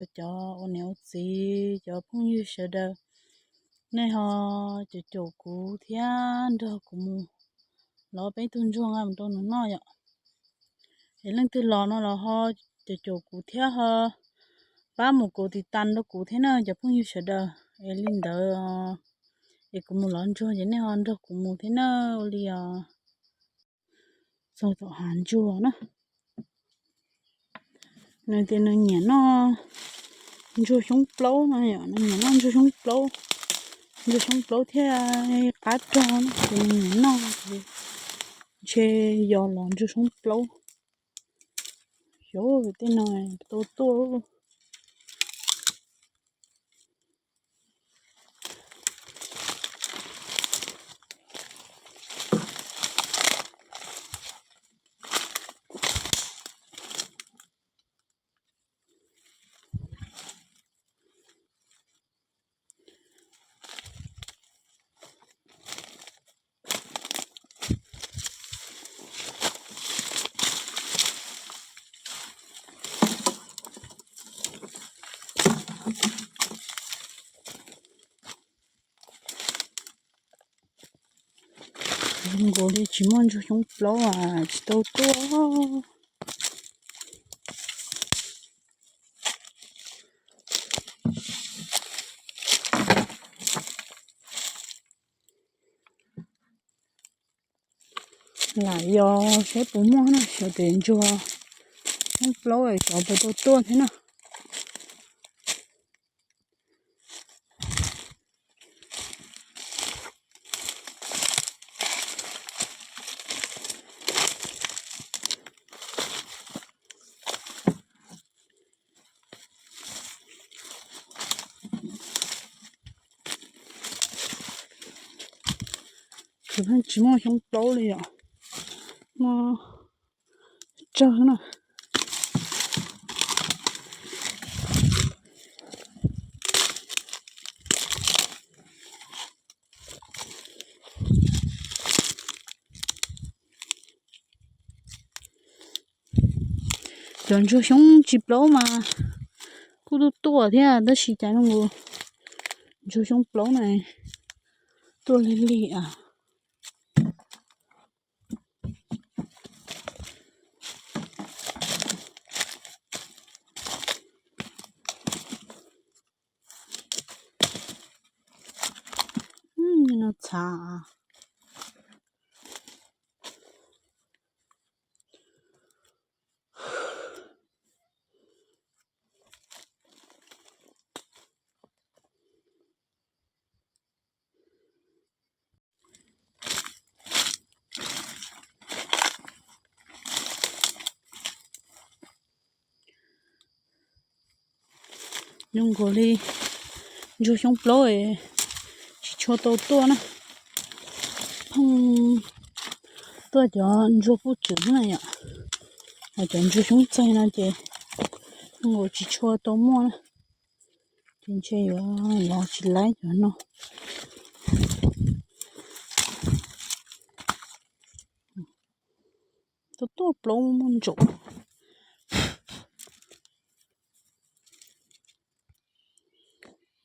cov ua niam ua txiv, cov phooj ywg sawv daws, nej ho caum caum kuv thiab nrog kuv mus lov peb tug ntsuag nqa mus rau nws noj yom. Es leej twg los no los ho caum caum kuv thiab ho pab mus kuv tiv tas rau kuv thiab na cov phooj ywg sawv daws. Es li ntawd es kuv mus lov ntsuag ces nej ho nrog kuv mus thiab na. Ua li os, txog tom hav ntsuag na. Nws tias nws nyiam noj ntsuag xyoob plaub no yom, nws nyiam noj ntsuag xyoob plaub, ntsuag xyoob plaub thiaj qab rog no ces nws nyiam noj ces ntshe yog los ntsuag xyoob plaub. Xyov tej no tau tuaj. Zoo nkaus li tsis muaj ntsuag xyoob plaub as, tsis tau tuaj. Lam yos saib puas muaj na, xyov tes ntsuag xyoob plaub es xyov puas tau tuaj thiab na. Kuv pheej tsis muaj xyoob plaub li yom, muaj tsawg na. Cov ntsuag xyoob tsis plaub mas kuj tuaj tuaj thiab tab sis cas zoo nkaus ntsuag xyoob plaub na tuaj lig lig as. No txhav. Zoo nkaus li ntsuag xyoob plaub es tsis tshua tau tuaj na. Pheej tuaj cov ntsuag puj tswm na yom, cov ntsuag xyoob txaig no ces zoo nkaus tsis tshua tau muaj na. Ces ntshe yuav lov tsis laib cov no. Tuaj tuaj plaub muaj ntsaum.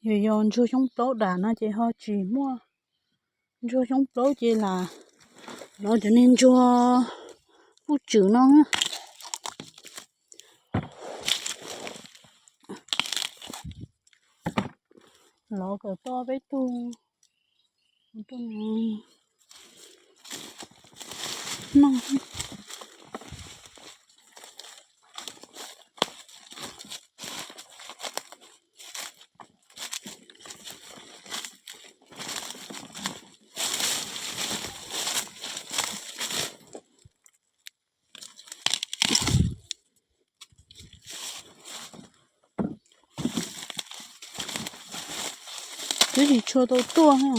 Yog yog ntsuag xyoob plaub dam no ces ho tsis muaj. Ntsuag xyoob plaub ces lam lov cov niag ntsuag puj tswm no. Lov kom tau peb tug noj. Twb tsis tshua tau tuaj na.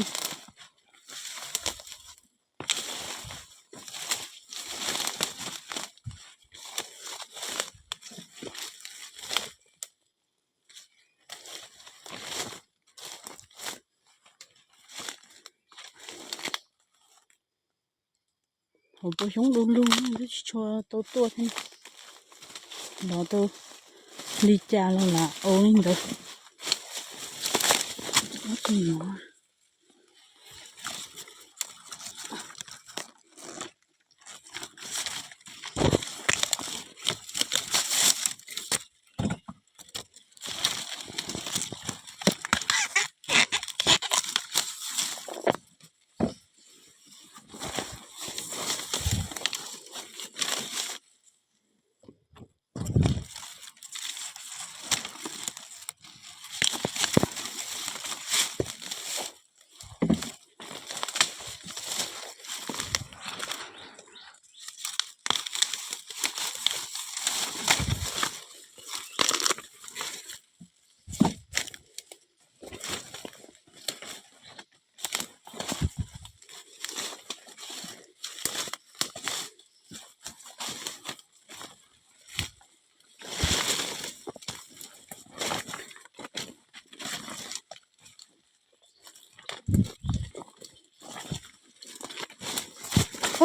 Hauv paus xyoob du lug twb tsis tshua tau tuaj thiab. Lov tau Li cas los lam ua li ntawd.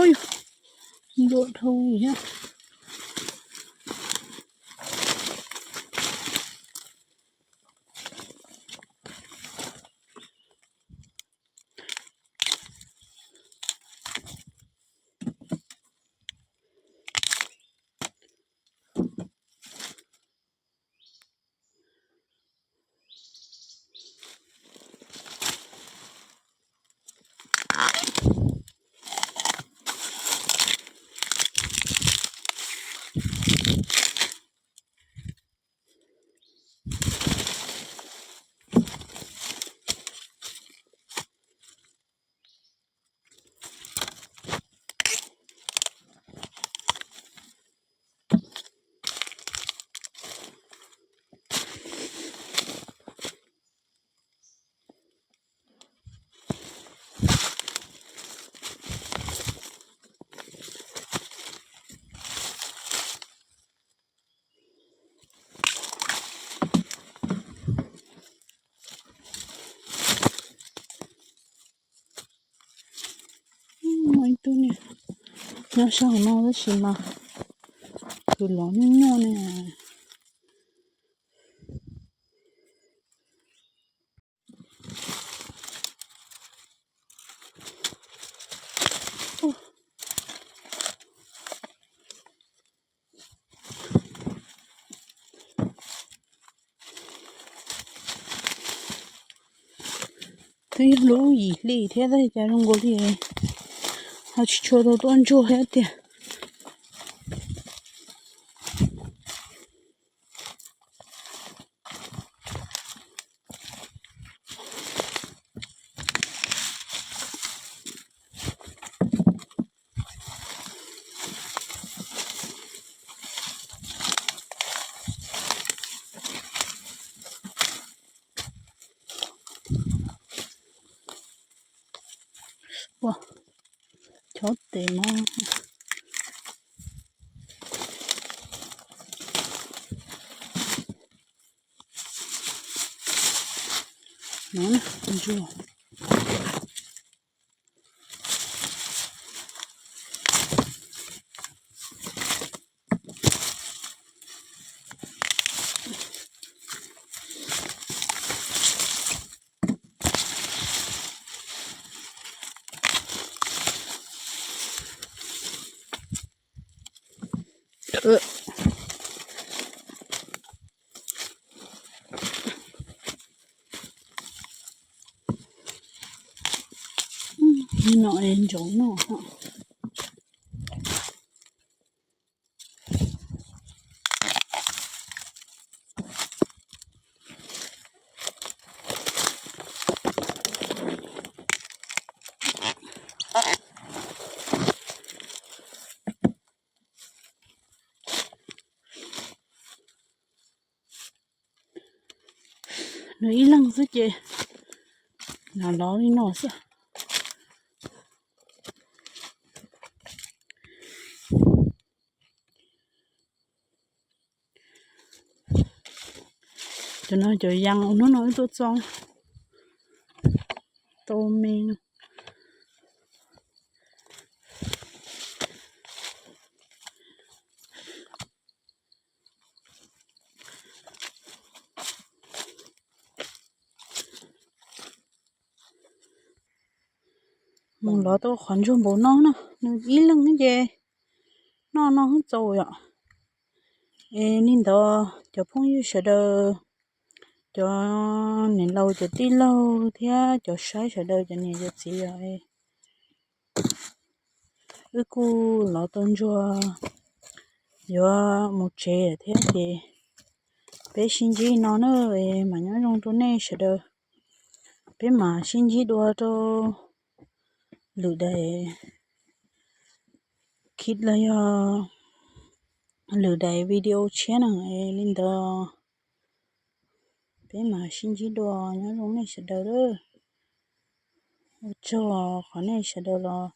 Oj, ntuam dhau thiab. Muaj ib tug niag nyob sab hauv no tab sis mas khwv los nyuaj nyuaj ne. Twb yog lub yim hli thiab tab sis cas zoo nkaus li ho tsis tshua tau tuaj ntsuag thiab tiag. Ua, chob tes no. No, ntsuag. No es ntsoov no. Nws ib leeg xwb ces lam lov li no xwb. Cov no cov yas uas hnub no wb tuaj txo tau me no. Mus lov tau qhov ntsuag npaum no na, nws ib leeg ces noj no hwb txaus yom. Es li ntawd cov phooj ywg sawv daws, cov niam laus cov tij laug thiab cov saib sawv daws cov niam cov txiv os, wb kuj lov tau ntsuag yuav mus tsev thiab ces peb sib ntsib no na, mam nyob zoo rau nej sawv daws. Peb mam sib ntsib dua rau lwm daim clip los yog lwm daim video tshiab na. Li ntawd peb mam sib ntsib dua, nyob zoo nej sawv daws lawm. Ua tsaug qhov nej sawv daws los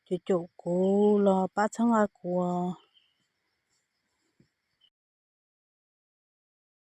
caum caum kuv los pab txhawb nqa kuv.